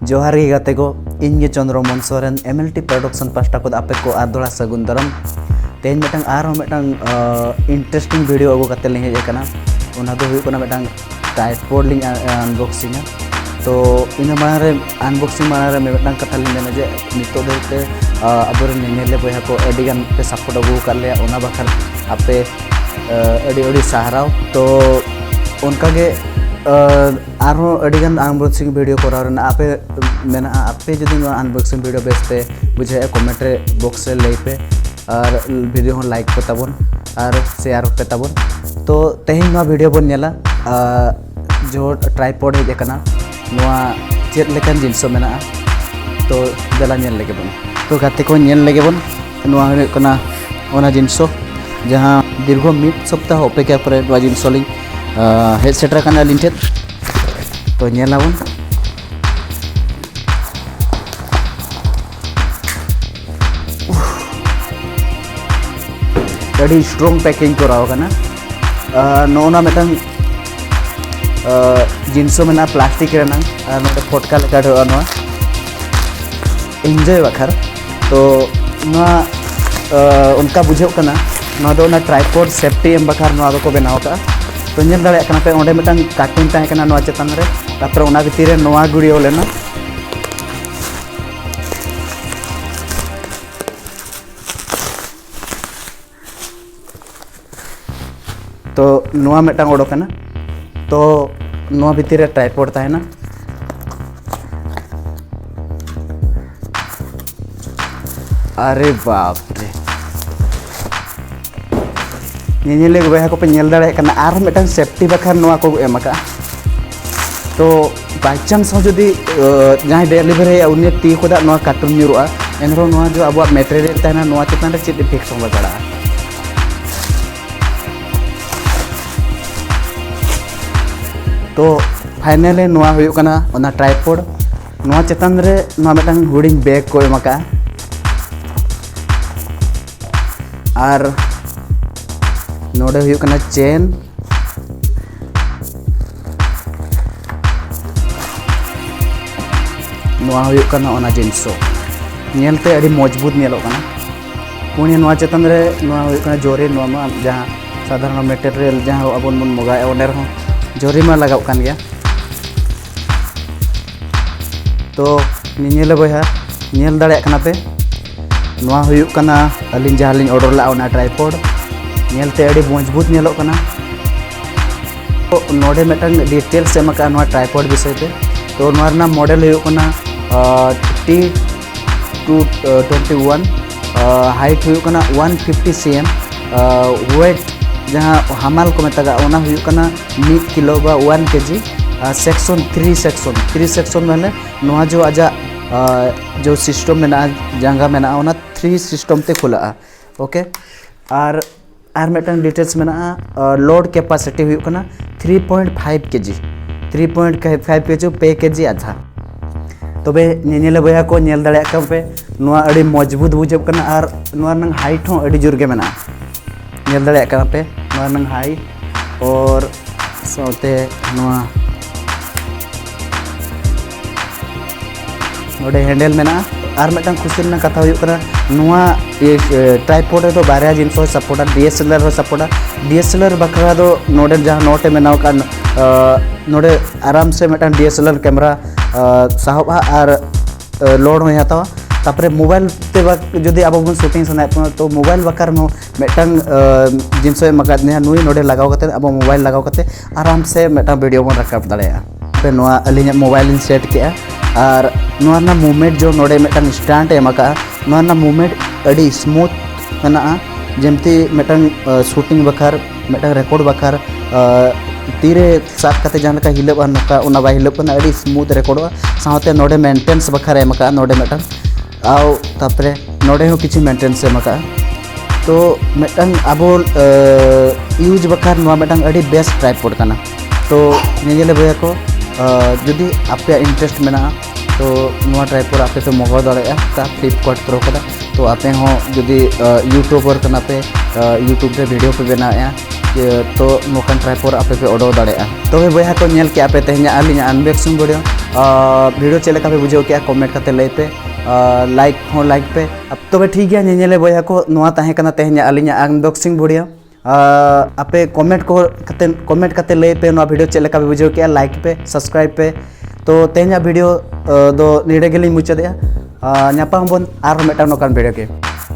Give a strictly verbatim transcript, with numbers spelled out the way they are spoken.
ᱡᱚᱦᱟᱨ ᱜᱮ ᱜᱟᱛᱮ ᱠᱚ, ᱤᱧ ᱜᱮ Chandra Mohan Soren, M L T Production ᱯᱟᱦᱴᱟ ᱠᱷᱚᱱ ᱟᱯᱮ ᱠᱚ ᱟᱨ ᱫᱚᱦᱲᱟ ᱥᱟᱹᱜᱩᱱ ᱫᱟᱨᱟᱢ᱾ ᱛᱮᱦᱮᱧ ᱢᱤᱫᱴᱟᱝ ᱟᱨᱦᱚᱸ ᱢᱤᱫᱴᱟᱝ, ᱟᱸ, interesting video ᱟᱹᱜᱩ ᱠᱟᱛᱮ ᱞᱤᱧ ᱦᱮᱡ ᱟᱠᱟᱱᱟ᱾ ᱚᱱᱟ ᱫᱚ ᱦᱩᱭᱩᱜ ᱠᱟᱱᱟ ᱢᱤᱫᱴᱟᱝ tripod ᱞᱤᱧ, ᱟᱸ, unboxing ᱟ᱾ ᱛᱚ ᱤᱱᱟᱹ ᱢᱟᱲᱟᱝ ᱨᱮ, unboxing ᱢᱟᱲᱟᱝ ᱨᱮ ᱢᱤᱫᱴᱟᱝ ᱠᱟᱛᱷᱟ ᱞᱤᱧ ᱢᱮᱱᱟ ᱡᱮ ᱱᱤᱛᱚᱜ ᱫᱷᱟᱹᱵᱤᱡ ᱛᱮ, ᱟᱸ, ᱟᱵᱚᱨᱮᱱ ᱧᱮᱧᱮᱞᱤᱭᱟᱹ ᱵᱚᱭᱦᱟ ᱠᱚ ᱟᱹᱰᱤ ᱜᱟᱱ ᱯᱮ support ᱟᱹᱜᱩ ᱟᱠᱟᱫ ᱞᱮᱭᱟ, ᱚᱱᱟ ᱵᱟᱠᱷᱨᱟ ᱟᱯᱮ, ᱟᱸ, ᱟᱹᱰᱤ ᱟᱹᱰᱤ ᱥᱟᱨᱦᱟᱣ᱾ ᱛᱚ ᱚᱱᱠᱟᱜᱮ, ᱟᱸ, ᱟᱨᱦᱚᱸ ᱟᱹᱰᱤ ᱜᱟᱱ unboxing video ᱠᱚᱨᱟᱣ ᱨᱮᱱᱟᱜ ᱟᱯᱮ ᱢᱮᱱᱟᱜᱼᱟ᱾ ᱟᱯᱮ ᱡᱩᱫᱤ ᱱᱚᱣᱟ unboxing video ᱵᱮᱥ ᱯᱮ ᱵᱩᱡᱷᱟᱹᱣᱮᱫᱼᱟ, comment ᱨᱮ, box ᱨᱮ ᱞᱟᱹᱭ ᱯᱮ, ᱟᱨ video ᱦᱚᱸ like ᱯᱮ ᱛᱟᱵᱚᱱ ᱟᱨ share ᱯᱮ ᱛᱟᱵᱚᱱ᱾ ᱛᱚ ᱛᱮᱦᱮᱧ ᱱᱚᱣᱟ video ᱵᱚᱱ ᱧᱮᱞᱟ, ᱟᱨ ᱡᱚᱦᱚᱜ tripod ᱦᱮᱡ ᱟᱠᱟᱱᱟ, ᱱᱚᱣᱟ ᱪᱮᱫ ᱞᱮᱠᱟᱱ ᱡᱤᱱᱤᱥ ᱢᱮᱱᱟᱜᱼᱟ᱾ ᱛᱚ ᱫᱮᱞᱟ ᱧᱮᱞ ᱞᱮᱜᱮ ᱵᱚᱱ᱾ ᱛᱚ ᱜᱟᱛᱮ ᱠᱚ, ᱧᱮᱞ ᱞᱮᱜᱮ ᱵᱚᱱ, ᱱᱚᱣᱟ ᱦᱩᱭᱩᱜ ᱠᱟᱱᱟ ᱚᱱᱟ ᱡᱤᱱᱤᱥ, ᱡᱟᱦᱟᱸ ᱫᱤᱨᱜᱷᱚ ᱢᱤᱫ ᱥᱚᱯᱛᱟᱦᱚ ᱚᱯᱮᱠᱷᱟ ᱯᱚᱨᱮ ᱱᱚᱣᱟ ᱡᱤᱱᱤᱥ ᱞᱤᱧ, ᱟᱸ, ᱦᱮᱡ ᱥᱮᱴᱮᱨ ᱟᱠᱟᱱᱟ ᱟᱹᱞᱤᱧ ᱴᱷᱮᱱ᱾ ᱛᱚ ᱧᱮᱞ ᱟᱵᱚᱱ᱾ ᱟᱹᱰᱤ strong packing ᱠᱚᱨᱟᱣ ᱠᱟᱱᱟ᱾ ᱟᱨ ᱱᱚᱜᱼᱚ ᱱᱟ ᱢᱤᱫᱴᱟᱝ, ᱟᱨ, ᱡᱤᱱᱤᱥ ᱦᱚᱸ ᱢᱮᱱᱟᱜᱼᱟ plastic ᱨᱮᱱᱟᱜ, ᱟᱨ ᱱᱚᱰᱮ ᱯᱷᱚᱴᱠᱟ ᱞᱮᱠᱟ ᱩᱰᱩᱠᱚᱜᱼᱟ ᱱᱚᱣᱟ enjoy ᱵᱟᱠᱷᱨᱟ᱾ ᱛᱚ ᱱᱚᱣᱟ, ᱟᱨ, ᱚᱱᱠᱟ ᱵᱩᱡᱷᱟᱹᱜ ᱠᱟᱱᱟ ᱱᱚᱣᱟ ᱫᱚ ᱚᱱᱟ tripod safety ᱮᱢ ᱵᱟᱠᱷᱨᱟ ᱱᱚᱣᱟ ᱫᱚᱠᱚ ᱵᱮᱱᱟᱣ ᱟᱠᱟᱫᱼᱟ᱾ ᱛᱚ ᱧᱮᱞ ᱫᱟᱲᱮᱭᱟᱜ ᱠᱟᱱᱟ ᱯᱮ, ᱚᱸᱰᱮ ᱢᱤᱫᱴᱟᱝ cartoon ᱛᱟᱦᱮᱸ ᱠᱟᱱᱟ ᱱᱚᱣᱟ ᱪᱮᱛᱟᱱ ᱨᱮ, ᱛᱟᱨᱯᱚᱨᱮ ᱚᱱᱟ ᱵᱷᱤᱛᱤᱨ ᱨᱮ ᱱᱚᱣᱟ ᱜᱩᱲᱭᱟᱹᱣ ᱞᱮᱱᱟ᱾ ᱛᱚ ᱱᱚᱣᱟ ᱢᱤᱫᱴᱟᱝ ᱚᱰᱚᱠ ᱮᱱᱟ᱾ ᱛᱚ ᱱᱚᱣᱟ ᱵᱷᱤᱛᱤᱨ ᱨᱮ tripod ᱛᱟᱦᱮᱱᱟ᱾ ᱟᱨᱮ ᱵᱟᱯ ᱨᱮ, ᱧᱮᱧᱮᱞᱤᱭᱟᱹ ᱵᱚᱭᱦᱟ ᱠᱚᱯᱮ ᱧᱮᱞ ᱫᱟᱲᱮᱭᱟᱜ ᱠᱟᱱᱟ, ᱟᱨᱦᱚᱸ ᱢᱤᱫᱴᱟᱝ safety ᱵᱟᱠᱷᱨᱟ ᱱᱚᱣᱟ ᱠᱚ ᱮᱢ ᱟᱠᱟᱫᱼᱟ᱾ ᱛᱚ by chance ᱦᱚᱸ ᱡᱩᱫᱤ, ᱟᱸ, ᱡᱟᱦᱟᱸᱭ delivery ᱭᱟ, ᱩᱱᱤᱭᱟᱜ ᱛᱤ ᱠᱷᱚᱱᱟᱜ ᱱᱚᱣᱟ cartoon ᱧᱩᱨᱩᱜᱼᱟ, ᱮᱱᱨᱮᱦᱚᱸ ᱱᱚᱣᱟ ᱡᱚ ᱟᱵᱚᱣᱟᱜ material ᱛᱟᱦᱮᱱᱟ, ᱱᱚᱣᱟ ᱪᱮᱛᱟᱱ ᱨᱮ ᱪᱮᱫ effect ᱦᱚᱸ ᱵᱟᱭ ᱯᱟᱲᱟᱜᱼᱟ᱾ ᱛᱚ finally ᱱᱚᱣᱟ ᱦᱩᱭᱩᱜ ᱠᱟᱱᱟ ᱚᱱᱟ tripod᱾ ᱱᱚᱣᱟ ᱪᱮᱛᱟᱱ ᱨᱮ ᱱᱚᱣᱟ ᱢᱤᱫᱴᱟᱝ ᱦᱩᱰᱤᱧ bag ᱠᱚ ᱮᱢ ᱟᱠᱟᱫᱼᱟ᱾ ᱟᱨ ᱱᱚᱰᱮ ᱦᱩᱭᱩᱜ ᱠᱟᱱᱟ chain᱾ ᱱᱚᱣᱟ ᱦᱩᱭᱩᱜ ᱠᱟᱱᱟ ᱚᱱᱟ ᱡᱤᱱᱤᱥ᱾ ᱧᱮᱞᱛᱮ ᱟᱹᱰᱤ ᱢᱚᱡᱽᱵᱩᱛ ᱧᱮᱞᱚᱜ ᱠᱟᱱᱟ᱾ ᱯᱩᱱᱭᱟᱹ ᱱᱚᱣᱟ ᱪᱮᱛᱟᱱ ᱨᱮ ᱱᱚᱣᱟ ᱦᱩᱭᱩᱜ ᱠᱟᱱᱟ ᱡᱚᱨᱤ, ᱱᱚᱣᱟ ᱢᱟ ᱡᱟᱦᱟᱸ ᱥᱟᱫᱷᱟᱨᱚᱱ ᱢᱮᱴᱮᱨᱤᱭᱟᱞ ᱡᱟᱦᱟᱸ ᱟᱵᱚ ᱵᱚᱱ ᱵᱚᱸᱜᱟᱭᱟ, ᱚᱸᱰᱮ ᱨᱮᱦᱚᱸ ᱡᱚᱨᱤ ᱢᱟ ᱞᱟᱜᱟᱣ ᱠᱟᱱ ᱜᱮᱭᱟ᱾ ᱛᱚ ᱧᱮᱧᱮᱞ ᱵᱚᱭᱦᱟ, ᱧᱮᱞ ᱫᱟᱲᱮᱭᱟᱜ ᱠᱟᱱᱟ ᱯᱮ, ᱱᱚᱣᱟ ᱦᱩᱭᱩᱜ ᱠᱟᱱᱟ ᱟᱹᱞᱤᱧ ᱡᱟᱦᱟᱸ ᱞᱤᱧ ᱚᱰᱟᱨ ᱞᱟᱜᱼᱟ, ᱚᱱᱟ ᱴᱨᱟᱭᱯᱚᱰ᱾ ᱧᱮᱞᱛᱮ ᱟᱹᱰᱤ ᱢᱚᱡᱽᱵᱩᱛ ᱧᱮᱞᱚᱜ ᱠᱟᱱᱟ᱾ ᱛᱚ ᱱᱚᱰᱮ ᱢᱤᱫᱴᱟᱝ ᱰᱤᱴᱮᱞᱥ ᱮᱢ ᱟᱠᱟᱫᱼᱟ ᱱᱚᱣᱟ ᱴᱨᱟᱭᱯᱚᱰ ᱵᱤᱥᱚᱭ ᱛᱮ᱾ ᱛᱚ ᱱᱚᱣᱟ ᱨᱮᱱᱟᱜ ᱢᱚᱰᱮᱞ ᱦᱩᱭᱩᱜ ᱠᱟᱱᱟ T two twenty one, height ᱦᱩᱭᱩᱜ ᱠᱟᱱᱟ ᱚᱣᱟᱱ ᱯᱷᱤᱯᱴᱤ ᱥᱤ ᱮᱢ, ᱳᱭᱮᱴ ᱡᱟᱦᱟᱸ ᱦᱟᱢᱟᱞ ᱠᱚ ᱢᱮᱛᱟᱜᱼᱟ, ᱚᱱᱟ ᱦᱩᱭᱩᱜ ᱠᱟᱱᱟ ᱢᱤᱫ ᱠᱤᱞᱳ ᱵᱟ ᱚᱣᱟᱱ ᱠᱮᱡᱤ᱾ ᱟᱨ section three section, three section ᱢᱟᱱᱮ ᱱᱚᱣᱟ ᱡᱚ ᱟᱡᱟᱜ ᱟᱨ, ᱡᱚ ᱥᱤᱥᱴᱮᱢ ᱢᱮᱱᱟᱜᱼᱟ, ᱡᱟᱸᱜᱟ ᱢᱮᱱᱟᱜᱼᱟ, ᱚᱱᱟ ᱛᱷᱨᱤ ᱥᱤᱥᱴᱮᱢ ᱛᱮ ᱠᱷᱩᱞᱟᱹᱜᱼᱟ᱾ ᱳᱠᱮ, ᱟᱨ ᱟᱨ ᱢᱤᱫᱴᱟᱝ ᱰᱤᱴᱮᱞᱥ ᱢᱮᱱᱟᱜᱼᱟ, ᱞᱳᱰ ᱠᱮᱯᱟᱥᱤᱴᱤ ᱦᱩᱭᱩᱜ ᱠᱟᱱᱟ ᱛᱷᱨᱤ ᱯᱚᱭᱮᱱᱴ ᱯᱷᱟᱭᱤᱵᱷ ᱠᱮᱡᱤ, ᱛᱷᱨᱤ ᱯᱚᱭᱮᱱᱴ ᱯᱷᱟᱭᱤᱵᱷ ᱠᱮᱡᱤ, ᱯᱮ ᱠᱮᱡᱤ ᱟᱫᱷᱟ᱾ ᱛᱚᱵᱮ ᱧᱮᱧᱮᱞᱮ ᱵᱚᱭᱦᱟ ᱠᱚ, ᱧᱮᱞ ᱫᱟᱲᱮᱭᱟᱜ ᱠᱟᱱ ᱯᱮ, ᱱᱚᱣᱟ ᱟᱹᱰᱤ ᱢᱚᱡᱽᱵᱩᱛ ᱵᱩᱡᱷᱟᱹᱜ ᱠᱟᱱᱟ ᱟᱨ ᱱᱚᱣᱟ ᱨᱮᱱᱟᱜ ᱦᱟᱭᱤᱴ ᱦᱚᱸ ᱟᱹᱰᱤ ᱡᱳᱨ ᱜᱮ ᱢᱮᱱᱟᱜᱼᱟ᱾ ᱧᱮᱞ ᱫᱟᱲᱮᱭᱟᱜ ᱠᱟᱱᱟ ᱯᱮ ᱱᱚᱣᱟ ᱨᱮᱱᱟᱜ ᱦᱟᱭᱤᱴ, ᱟᱨ ᱥᱟᱶᱛᱮ ᱱᱚᱣᱟ ᱱᱚᱰᱮ ᱦᱮᱱᱰᱮᱞ ᱢᱮᱱᱟᱜᱼᱟ᱾ ᱟᱨ ᱢᱤᱫᱴᱟᱝ ᱠᱷᱩᱥᱤ ᱨᱮᱱᱟᱜ ᱠᱟᱛᱷᱟ ᱦᱩᱭᱩᱜ ᱠᱟᱱᱟ, ᱱᱚᱣᱟ ᱴᱨᱟᱭᱯᱚᱰ ᱨᱮᱫᱚ ᱵᱟᱨᱭᱟ ᱡᱤᱱᱤᱥ ᱦᱚᱸᱭ ᱥᱟᱯᱳᱨᱴᱟ, ᱰᱤ ᱮᱥ ᱮᱞ ᱟᱨ ᱦᱚᱸᱭ ᱥᱟᱯᱳᱨᱴᱟ᱾ ᱰᱤ ᱮᱥ ᱮᱞ ᱟᱨ ᱵᱟᱠᱷᱨᱟ ᱫᱚ ᱱᱚᱰᱮ ᱡᱟᱦᱟᱸ ᱱᱚᱴ ᱮ ᱵᱮᱱᱟᱣ ᱟᱠᱟᱫ, ᱱᱚᱰᱮ ᱟᱨᱟᱢ ᱥᱮ ᱢᱤᱫᱴᱟᱝ ᱰᱤ ᱮᱥ ᱮᱞ ᱟᱨ ᱠᱮᱢᱮᱨᱟ ᱥᱟᱦᱚᱵᱼᱟ ᱟᱨ ᱞᱳᱰ ᱦᱚᱸᱭ ᱦᱟᱛᱟᱣᱟ᱾ ᱛᱟᱨᱯᱚᱨᱮ ᱢᱳᱵᱟᱭᱤᱞ ᱛᱮ ᱵᱟ-, ᱡᱩᱫᱤ ᱟᱵᱚ ᱵᱚᱱ ᱥᱩᱴᱤᱝ ᱥᱟᱱᱟᱭᱮᱫ ᱵᱚᱱᱟ, ᱛᱚ ᱢᱳᱵᱟᱭᱤᱞ ᱵᱟᱠᱷᱨᱟ ᱦᱚᱸ ᱢᱤᱫᱴᱟᱝ ᱡᱤᱱᱤᱥ ᱦᱚᱸᱭ ᱮᱢ ᱟᱠᱟᱫ ᱞᱤᱧᱟ, ᱱᱩᱭ ᱱᱚᱰᱮ ᱞᱟᱜᱟᱣ ᱠᱟᱛᱮ, ᱟᱵᱚ ᱢᱳᱵᱟᱭᱤᱞ ᱞᱟᱜᱟᱣ ᱠᱟᱛᱮ ᱟᱨᱟᱢ ᱥᱮ ᱢᱤᱫᱴᱟᱝ ᱵᱷᱤᱰᱤᱭᱳ ᱵᱚᱱ ᱨᱟᱠᱟᱵ ᱫᱟᱲᱮᱭᱟᱜᱼᱟ᱾ ᱟᱯᱮ ᱱᱚᱣᱟ ᱟᱹᱞᱤᱧᱟᱜ ᱢᱳᱵᱟᱭᱤᱞ ᱞᱤᱧ ᱥᱮᱴ ᱠᱮᱜᱼᱟ ᱟᱨ ᱱᱚᱣᱟ ᱨᱮᱱᱟᱜ ᱢᱩᱵᱷᱢᱮᱱᱴ ᱡᱚ ᱱᱚᱰᱮ ᱢᱤᱫᱴᱟᱝ ᱥᱴᱮᱱᱰ ᱮ ᱮᱢ ᱟᱠᱟᱫᱼᱟ᱾ ᱱᱚᱣᱟ ᱨᱮᱱᱟᱜ ᱢᱩᱵᱷᱢᱮᱱᱴ ᱟᱹᱰᱤ ᱥᱢᱩᱛᱷ ᱢᱮᱱᱟᱜᱼᱟ, ᱡᱮᱢᱛᱤ ᱢᱤᱫᱴᱟᱝ ᱥᱩᱴᱤᱝ ᱵᱟᱠᱷᱨᱟ, ᱢᱤᱫᱴᱟᱝ ᱨᱮᱠᱚᱨᱰ ᱵᱟᱠᱷᱨᱟ ᱛᱤᱨᱮ ᱥᱟᱵ ᱠᱟᱛᱮ ᱡᱟᱦᱟᱸ ᱞᱮᱠᱟ ᱦᱤᱞᱟᱹᱜᱼᱟ, ᱱᱚᱝᱠᱟ ᱚᱱᱟ ᱵᱟᱭ ᱦᱤᱞᱟᱹᱜ ᱠᱟᱱᱟ, ᱟᱹᱰᱤ ᱥᱢᱩᱛᱷ ᱨᱮᱠᱚᱨᱰᱚᱜᱼᱟ᱾ ᱥᱟᱶᱛᱮ ᱱᱚᱰᱮ ᱢᱮᱱᱴᱮᱱᱥ ᱵᱟᱠᱷᱨᱟ ᱮᱢ ᱟᱠᱟᱫᱼᱟ, ᱱᱚᱰᱮ ᱢᱤᱫᱴᱟᱝ ᱟᱨ ᱛᱟᱨᱯᱚᱨᱮ ᱱᱚᱰᱮ ᱦᱚᱸ ᱠᱤᱪᱷᱩ ᱢᱮᱱᱴᱮᱱᱥ ᱮᱢ ᱟᱠᱟᱫᱼᱟ᱾ ᱛᱚ ᱢᱤᱫᱴᱟᱝ ᱟᱵᱚ ᱤᱭᱩᱡᱽ ᱵᱟᱠᱷᱨᱟ ᱱᱚᱣᱟ ᱢᱤᱫᱴᱟᱝ ᱟᱹᱰᱤ ᱵᱮᱥᱴ ᱴᱨᱟᱭᱯᱚᱰ ᱠᱟᱱᱟ᱾ ᱛᱚ ᱧᱮᱧᱮᱞᱮ ᱵᱚᱭᱦᱟ ᱠᱚ, ᱡᱩᱫᱤ ᱟᱯᱮᱭᱟᱜ ᱤᱱᱴᱟᱨᱮᱥᱴ ᱢᱮᱱᱟᱜᱼᱟ, ᱛᱚ ᱱᱚᱣᱟ ᱴᱨᱟᱭᱯᱚᱰ ᱟᱯᱮ ᱯᱮ ᱢᱚᱜᱟᱣ ᱫᱟᱲᱮᱭᱟᱜᱼᱟ ᱠᱟ ᱯᱷᱞᱤᱯᱠᱟᱨᱴ ᱛᱚᱨᱚᱯ ᱠᱷᱚᱱᱟᱜ᱾ ᱛᱚ ᱟᱯᱮ ᱦᱚᱸ ᱡᱩᱫᱤ ᱤᱭᱩᱴᱩᱵᱟᱨ ᱠᱟᱱᱟ ᱯᱮ, ᱤᱭᱩᱴᱩᱵᱽ ᱨᱮ ᱵᱷᱤᱰᱤᱭᱳ ᱯᱮ ᱵᱮᱱᱟᱣᱮᱫᱼᱟ, ᱡᱮ ᱛᱚ ᱱᱚᱝᱠᱟᱱ ᱴᱨᱟᱭᱯᱚᱰ ᱟᱯᱮ ᱯᱮ ᱚᱰᱟᱨ ᱫᱟᱲᱮᱭᱟᱜᱼᱟ᱾ ᱛᱚᱵᱮ ᱵᱚᱭᱦᱟ ᱠᱚ, ᱧᱮᱞ ᱠᱮᱜᱼᱟ ᱯᱮ ᱛᱮᱦᱮᱧᱟᱜ ᱟᱹᱞᱤᱧᱟᱜ ᱟᱱᱵᱚᱠᱥᱤᱝ ᱵᱷᱤᱰᱤᱭᱳ᱾ ᱵᱷᱤᱰᱤᱭᱳ ᱪᱮᱫ ᱞᱮᱠᱟ ᱯᱮ ᱵᱩᱡᱷᱟᱹᱣ ᱠᱮᱜᱼᱟ, ᱠᱚᱢᱮᱱᱴ ᱠᱟᱛᱮ ᱞᱟᱹᱭ ᱯᱮ, ᱞᱟᱭᱤᱠ ᱦᱚᱸ ᱞᱟᱭᱤᱠ ᱯᱮ᱾ ᱛᱚᱵᱮ ᱴᱷᱤᱠ ᱜᱮᱭᱟ ᱧᱮᱧᱮᱞᱤᱭᱟᱹ ᱵᱚᱭᱦᱟ ᱠᱚ, ᱱᱚᱣᱟ ᱛᱟᱦᱮᱸ ᱠᱟᱱᱟ ᱛᱮᱦᱮᱧᱟᱜ ᱟᱹᱞᱤᱧᱟᱜ ᱟᱱᱵᱚᱠᱥᱤᱝ ᱵᱷᱤᱰᱤᱭᱳ᱾ ᱟᱯᱮ ᱠᱚᱢᱮᱱᱴ ᱠᱚ ᱠᱟᱛᱮ, ᱠᱚᱢᱮᱱᱴ ᱠᱟᱛᱮ ᱞᱟᱹᱭ ᱯᱮ ᱱᱚᱣᱟ ᱵᱷᱤᱰᱤᱭᱳ ᱪᱮᱫ ᱞᱮᱠᱟ ᱯᱮ ᱵᱩᱡᱷᱟᱹᱣ ᱠᱮᱜᱼᱟ, ᱞᱟᱭᱤᱠ ᱯᱮ, ᱥᱟᱵᱥᱠᱨᱟᱭᱤᱵᱽ ᱯᱮ᱾ ᱛᱚ ᱛᱮᱦᱮᱧᱟᱜ ᱵᱷᱤᱰᱤᱭᱳ ᱫᱚ ᱱᱤᱰᱮ ᱜᱮᱞᱤᱧ ᱢᱩᱪᱟᱹᱫᱮᱜᱼᱟ᱾ ᱧᱟᱯᱟᱢ ᱟᱵᱚᱱ ᱟᱨᱦᱚᱸ ᱢᱤᱫᱴᱟᱝ ᱱᱚᱝᱠᱟᱱ ᱵᱷᱤᱰᱤᱭᱳ ᱜᱮ᱾